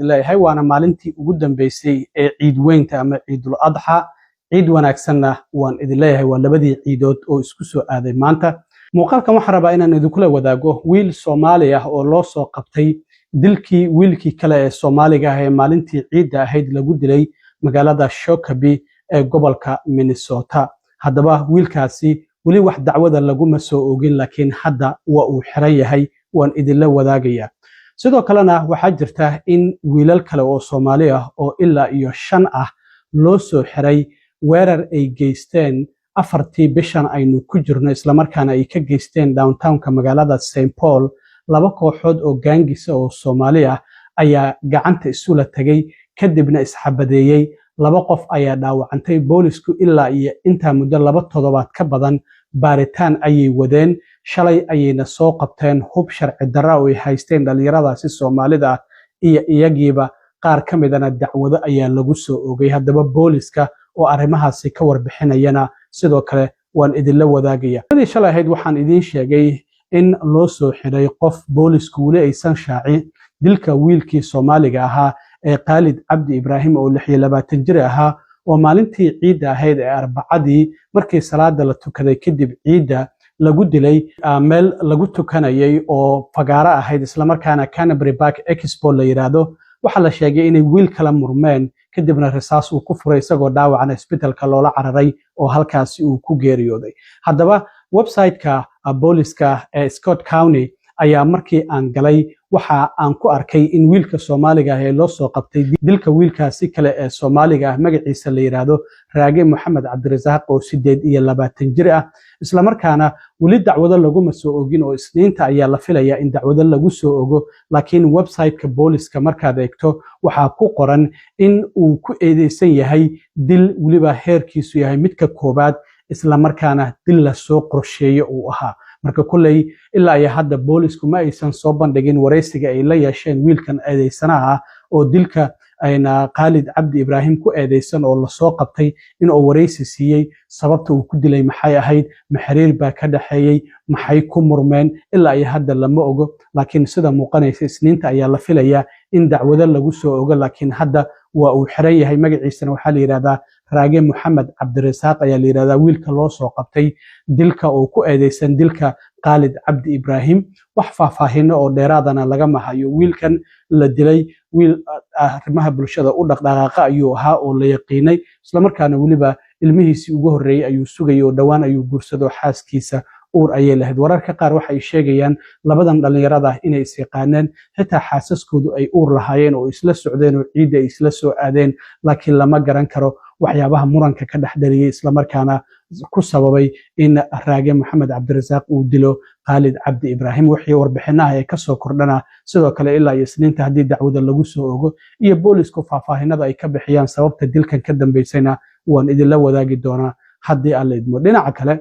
Leeyahay, waana maalintii ugu dambeysay ee ciid weynta ama Ciidul Adxa. Ciid wanaagsanna waan idin leeyahay. Waa labadii ciidood oo isku soo aaday maanta. Muuqaalkan waxaan rabaa inaan idinkula wadaago wiil Soomaali ah oo loo soo qabtay dilkii wiilkii kale ee Soomaaliga ah ee maalintii ciidda ahayd lagu dilay magaalada Shakopee ee gobolka Minnesota. Haddaba wiilkaasi weli wax dacwada laguma soo ogin, laakiin hadda waa uu xiran yahay. Waan idinla wadaagayaa. Sidoo kalena waxaa jirta in wiilal kale oo Soomaali ah oo ilaa iyo shan ah loo soo xiray weerar ay geysteen 4tii bishan aynu ku jirno, islamarkaana ay ka geysteen downtownka magaalada St Paul. Laba kooxood oo gangs ah oo Soomaali ah ayaa gacanta isula tegay, kadibna isxabadeeyey. Laba qof ayaa dhaawacantay. Boolisku ilaa iyo intaa muddo 2 toddobaad ka badan baaritaan ayay wadeen. Shalay ayayna soo qabteen hub sharci darra oo ay haysteen dhallinyaradaasi Soomaalida ah iyo iyagiiba. Qaar ka midana dacwado ayaa lagu soo ogay. Haddaba booliska oo arrimahaasi ka warbixinayana sidoo kale waan idinla wadaagaya. Adii shalay ahayd waxaan idiin sheegay in loo soo xiray qof boolisku weli aysan shaacin dilka wiilkii Soomaaliga ahaa ee Khaalid Cabdi Ibraahim oo 26 jir ahaa, oo maalintii ciidda ahayd ee Arbacadii markii salaada la tukaday kadib ciidda lagu dilay meel lagu tukanayay oo fagaaro ahayd, islamarkaana Canterbury Park Expo la yidhaahdo. Waxaa la sheegay inay wiil kala murmeen, kadibna risaas uu ku furay, isagoo dhaawacana isbitaalka loola cararay oo halkaasi uu ku geeriyooday. Haddaba website-ka booliska ee Scott County ayaa markii aan galay waxa aan ku arkay in wiilka Soomaaliga ah ee loo soo qabtay dilka wiilkaasi kale ee Soomaaliga ah magaciisa la yidhaahdo Raage Moxamed Cabdirasaaq oo 28 jir ah, islamarkaana weli dacwado laguma soo ogin oo Isniinta ayaa la filayaa in dacwado lagu soo ogo. Laakiin website-ka booliska markaad eegto, waxaa ku qoran in uu ku eedeysan yahay dil weliba heerkiisu yahay midka koowaad, islamarkaana dil lasoo qorsheeye uu ahaa. Marka kolley ilaa iyo hadda boolisku ma aysan soo bandhigin waraysiga ay la yeesheen wiilkan eedeysanaha ah oo dilka ayna Khaalid Cabdi Ibraahim ku eedeysan oo lasoo qabtay, inuu waraysi siiyey, sababta uu ku dilay maxay ahayd, ma xiriir baa ka dhexeeyey, maxay ku murmeen, ilaa iyo hadda lama ogo. Laakiin sida muuqanaysa, Isniinta ayaa la filayaa in dacwado lagu soo ogo, laakiin hadda waa uu xiran yahay. Magaciisana waxaa la yidhahdaa Raage Moxamed Cabdirasaaq ayaa la yidhahdaa wiilka loo soo qabtay dilka oo ku eedeysan dilka Khaalid Cabdi Ibraahim. Wax faahfaahino oo dheeraadana lagama hayo. Wiilkan la dilay wiil arrimaha bulshada u dhaqdhaqaaqa ayuu ahaa oo la yaqiinay, islamarkaana weliba ilmihiisii ugu horreeyey ayuu sugayay oo dhowaan ayuu guursado, xaaskiisa uur ayay lahayd. Wararka qaar waxay sheegayaan labadan dhallinyarada ah inay is yaqaaneen, xitaa xaasaskoodu ay uur lahaayeen oo isla socdeen oo ciidda ay isla soo aadeen. Laakiin lama garan karo waxyaabaha muranka ka dhex dhaliyey, islamarkaana ku sababay in Raage Moxamed Cabdirasaaq uu dilo Khaalid Cabdi Ibraahim. Wixii warbixinaha ee kasoo kordhana sidoo kale ilaa iyo Isniinta haddii dacwada lagu soo ogo iyo boolisku faahfaahinada ay ka bixiyaan sababta dilkan ka dambeysayna, waan idinla wadaagi doonaa haddii Alla idmo. Dhinaca kale,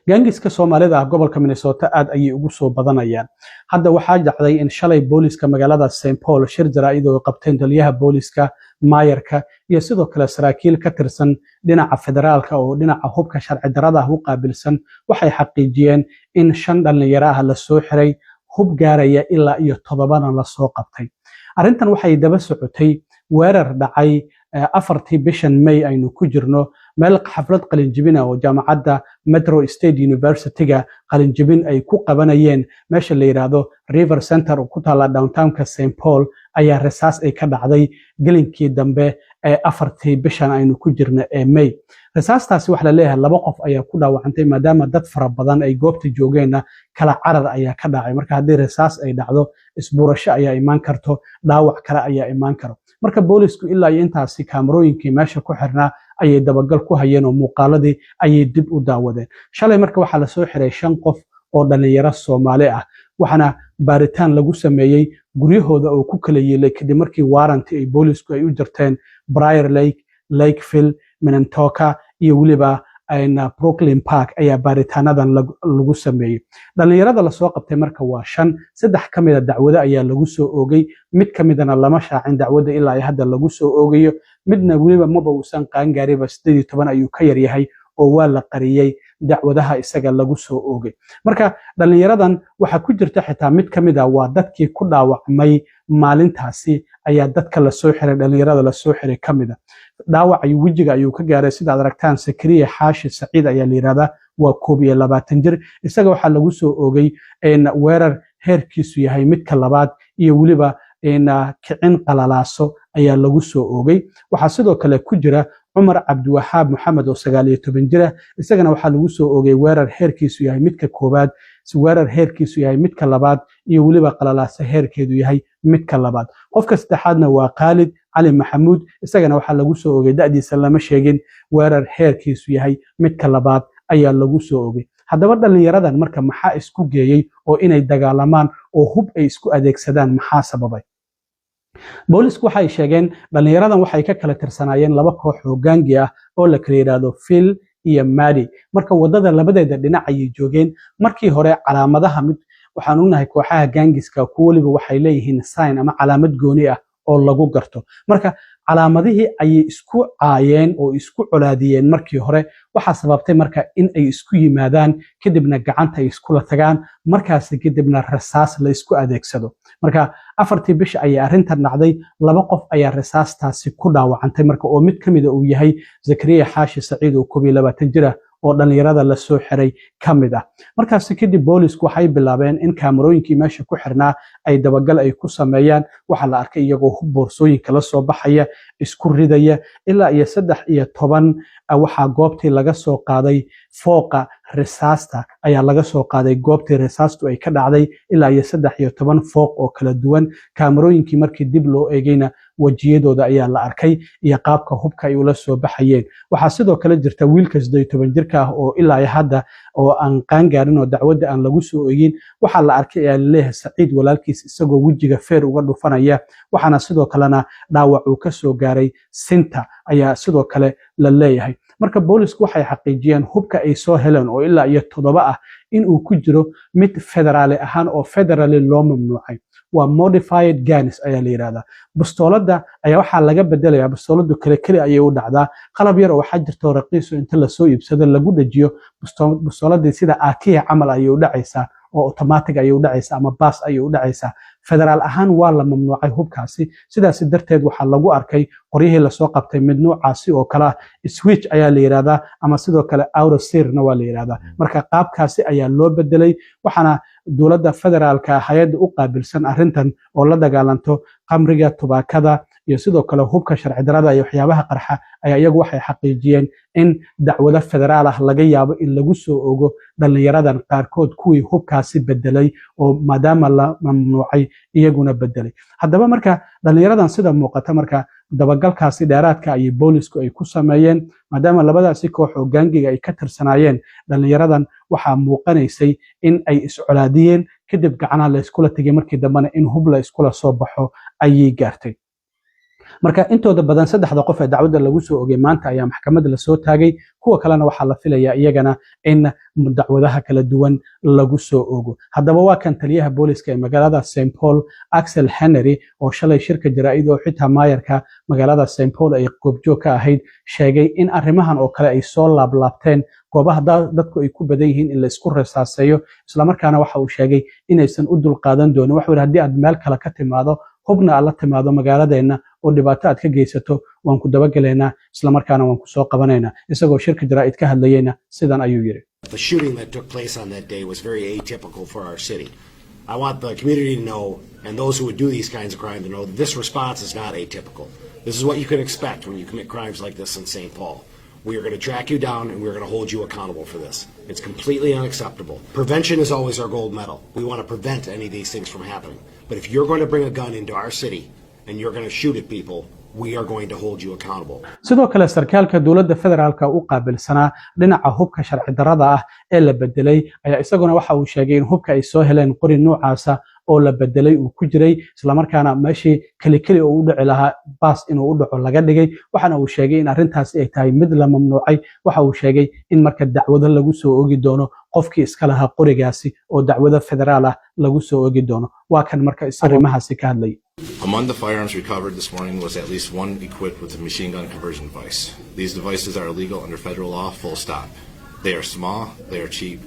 gangs-ka Soomaalida ah gobolka Minnesota aad ayay ugu soo badanayaan. Hadda waxaa dhacday in shalay booliska magaalada St Paul shir jaraa'id oo qabteen taliyaha booliska, maayarka iyo sidoo kale saraakiil ka tirsan dhinaca federaalka oo dhinaca hubka sharci darada ah u qaabilsan, waxay xaqiijiyeen in shan dhallinyaro ah lasoo xiray, hub gaaraya ilaa iyo toddobana lasoo qabtay. Arrintan waxay daba socotay weerar dhacay 4tii bishan May aynu ku jirno, meel xaflad qalinjibina oo jaamacadda Metro State University-ga qalinjibin ay ku qabanayeen, meesha la yidhaahdo River Center oo ku taalla downtownka St Paul, ayaa rasaas ay ka dhacday gelinkii dambe ee 4tii bishan aynu ku jirno ee May. Rasaastaasi waxaa la leeyahay laba qof ayaa ku dhaawacantay. Maadaama dad fara badan ay goobta joogeenna, kala carar ayaa ka dhacay. Marka haddii rasaas ay dhacdo, isbuurasho ayaa imaan karto, dhaawac kale ayaa imaan karo. Marka boolisku ilaa iyo intaasi kaamarooyinkii meesha ku xirnaa ayay dabagal ku hayeen oo muuqaaladii ayay dib u daawadeen. Shalay marka waxaa lasoo xiray shan qof oo dhallinyaro Soomaali ah, waxaana baaritaan lagu sameeyey guryahooda oo ku kala yeelay kadib markii warrant ay boolisku ay u jarteen Prior Lake, Lakeville, Minnetonka iyo weliba Brooklyn Park ayaa baaritaanadan lagu sameeyey. Dhallinyarada lasoo qabtay marka waa shan. Saddex ka mida dacwado ayaa lagu soo oogay, mid ka midana lama shaacin dacwadda ilaa ay hadda lagu soo oogayo, midna weliba maba uusan qaangaariba, 18 ayuu ka yaryahay. oo waa la qariyey dacwadaha isaga lagu soo oogay. Marka dhallinyaradan waxaa ku jirta xitaa mid ka mid ah waa dadkii ku dhaawacmay maalintaasi ayaa dadka lasoo xiray, dhallinyarada lasoo xiray ka mid ah. Dhaawac ayuu wejiga ayuu ka gaaray, sidaad aragtaan. Sakariya Xaashi Saciid ayaa la yidhahdaa, waa 21 jir. Isaga waxaa lagu soo oogay weerar heerkiisu yahay midka labaad iyo weliba kicin qalalaaso ayaa lagu soo oogay. Waxaa sidoo kale ku jira Cumar Cabdiwaxaab Maxamed oo 19 jira. Isagana waxaa lagu soo oogay weerar heerkiisu yahay midka koowaad, weerar heerkiisu yahay midka labaad iyo weliba qalalaaso heerkeedu yahay midka labaad. Qofka saddexaadna waa Khaalid Cali Maxamuud. Isagana waxaa lagu soo oogay, da'diisa lama sheegin, weerar heerkiisu yahay midka labaad ayaa lagu soo oogay. Haddaba dhallinyaradan marka maxaa isku geeyey oo inay dagaalamaan oo hub ay isku adeegsadaan maxaa sababay? Boolisku waxay sheegeen dhallinyaradan waxay ka kala tirsanaayeen laba koox oo gang-i ah oo la kala yidhaahdo Phil iyo Madi. Marka waddada labadeeda dhinac ayay joogeen. Markii hore calaamadaha mid waxaan ognahay, kooxaha gangs-ka kuwa weliba waxay leeyihiin sign ama calaamad gooni ah oo lagu garto. Marka calaamadihii ayay isku caayeen oo isku colaadiyeen markii hore. Waxaa sababtay marka in ay isku yimaadaan, kadibna gacanta ay iskula tagaan, markaasi kadibna rasaas la isku adeegsado. Marka 4-tii bisha ayay arrintan dhacday. Laba qof ayaa rasaastaasi ku dhaawacantay marka, oo mid ka mida uu yahay Zakariya Xaashi Saciid oo 21 jir ah oo dhallinyarada lasoo xiray ka mid ah. Markaasi kadib boolisku waxay bilaabeen in kaamarooyinkii meesha ku xirnaa ay dabagal ay ku sameeyaan. Waxaa la arkay iyagoo hub boorsooyinka la soo baxaya, isku ridaya. Ilaa iyo 13 waxaa goobtii laga soo qaaday, fooqa risaasta ayaa laga soo qaaday goobtii risaastu ay ka dhacday, ilaa iyo 13 fooq oo kala duwan. Kaamarooyinkii markii dib loo eegayna wejiyadooda ayaa la arkay iyo qaabka hubka ay ula soo baxayeen. Waxaa sidoo kale jirta wiilka 18 jirka ah oo ilaa iyo hadda oo aan qaangaarin oo dacwadda aan lagu soo eegin. Waxaa la arkay ayaa laleeyahay Saciid walaalkiis isagoo wejiga feer uga dhufanaya, waxaana sidoo kalena dhaawac uu ka soo gaaray sinta ayaa sidoo kale la leeyahay. Marka boolisku waxay xaqiijiyeen hubka ay soo heleen oo ilaa iyo 7 ah in uu ku jiro mid federaali ahaan oo federally loo mamnuucay. Waa modified guns ayaa la yidhahdaa. Bastooladda ayaa waxaa laga bedelayaa, bastooladu kale keli ayay u dhacdaa. Qalab yar oo waxaa jirta raqiiso inta lasoo iibsado lagu dhajiyo bastooladii, sida aakiya camal ayay u dhacaysaa oo automatic ayay u dhacaysaa ama baas ayay u dhacaysaa. Federaal ahaan waa la mamnuucay hubkaasi. Sidaas darteed waxaa lagu arkay qoryihii lasoo qabtay mid nuucaasi oo kale ah. Switch ayaa la yidhahdaa ama sidoo kale auto-sear-na waa la yidhahdaa. Marka qaabkaasi ayaa loo bedelay. Waxaana dowladda federaalka hay-adda u qaabilsan arrintan oo la dagaalanto qamriga, tubaakada iyo sidoo kale hubka sharci darada iyo waxyaabaha qarxa ayaa iyagu waxay xaqiijiyeen in dacwado federaal ah laga yaabo in lagu soo ogo dhallinyaradan qaarkood, kuwii hubkaasi bedelay oo maadaama la mamnuucay iyaguna bedelay. Haddaba marka dhallinyaradan sida muuqata marka dabagalkaasi dheeraadka ayay boolisku ay ku sameeyeen, maadaama labadaasi koox oo gang-iga ay ka tirsanaayeen dhallinyaradan, waxaa muuqanaysay in ay iscolaadiyeen, kadib gacanaha la iskula tegay, markii dambena in hub la iskula soo baxo ayay gaartay. Marka intooda badan saddexda qof ee dacwadda lagu soo ogay maanta ayaa maxkamadda lasoo taagay. Kuwa kalena waxaa la filayaa iyagana in dacwadaha kala duwan lagu soo ogo. Haddaba waa kan taliyaha booliska ee magaalada St Paul, Axel Henry, oo shalay shirka jaraa'id oo xitaa maayarka magaalada St Paul ay goobjoog ka ahayd sheegay in arrimahan oo kale ay soo laablaabteen, goobaha dadku ay ku badan yihiin in la isku rasaaseeyo. Islamarkaana waxa uu sheegay inaysan u dulqaadan doonin. Waxuu yidhi, haddii aad meel kale ka timaado, hubna aad la timaado magaaladeenna oo dhibaato aad ka geysato, waan ku dabagelaynaa, islamarkaana waan ku soo qabanaynaa. Isagoo shirka jaraa'id ka hadlayeyna sidan ayuu yidhi. The shooting that took place on that day was very atypical for our city. I want the community to know, and those who would do these kinds of crimes to know, that this response is not atypical. This is what you can expect when you commit crimes like this in St. Paul. We are going to track you down and we're going to hold you accountable for this. It's completely unacceptable. Prevention is always our gold medal. We want to prevent any of these things from happening. But if you're going to bring a gun into our city and you're going to shoot at people, we are going to hold you accountable. Sidoo kale sarkaalka dowladda federaalka u qaabilsanaa dhinaca hubka sharci darrada ah ee la bedelay ayaa isaguna waxa uu sheegay in hubka ay soo heleen qori nuucaasa oo la bedelay uu ku jiray, islamarkaana meeshii keli keli oo u dhici lahaa baas inuu u dhaco laga dhigay. Waxaana uu sheegay in arrintaasi ay tahay mid la mamnuucay. Waxa uu sheegay in marka dacwado lagu soo ogi doono qofkii iska lahaa qorigaasi oo dacwado federaal ah lagu soo ogi doono. Waa kan marka arrimahaasi ka hadlayay. Among the firearms recovered this morning was at least one equipped with a machine gun conversion device. These devices are illegal under federal law, full stop. They are small, they are cheap,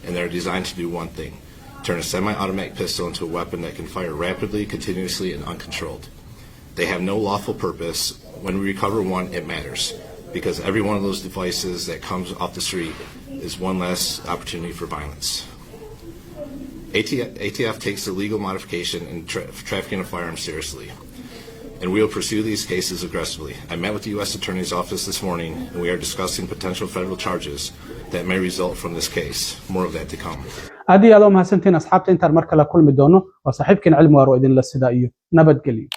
and they are designed to do one thing: turn a semi automatic pistol into a weapon that can fire rapidly, continuously, and uncontrolled. They have no lawful purpose. When we recover one, it matters because every one of those devices that comes off the street is one less opportunity for violence. ATF takes the legal modification and trafficking of firearms seriously, and we will pursue these cases aggressively. I met with the U.S. Attorney's Office this morning, and we are discussing potential federal charges that may result from this case. More of that to come. Aad iyo aad u mahadsantihiin, asxaabta. Intaan mar kale kulmi doono, waa saaxiibkiin Cilmi Waaro, idinla sidaa iyo nabadgelyo.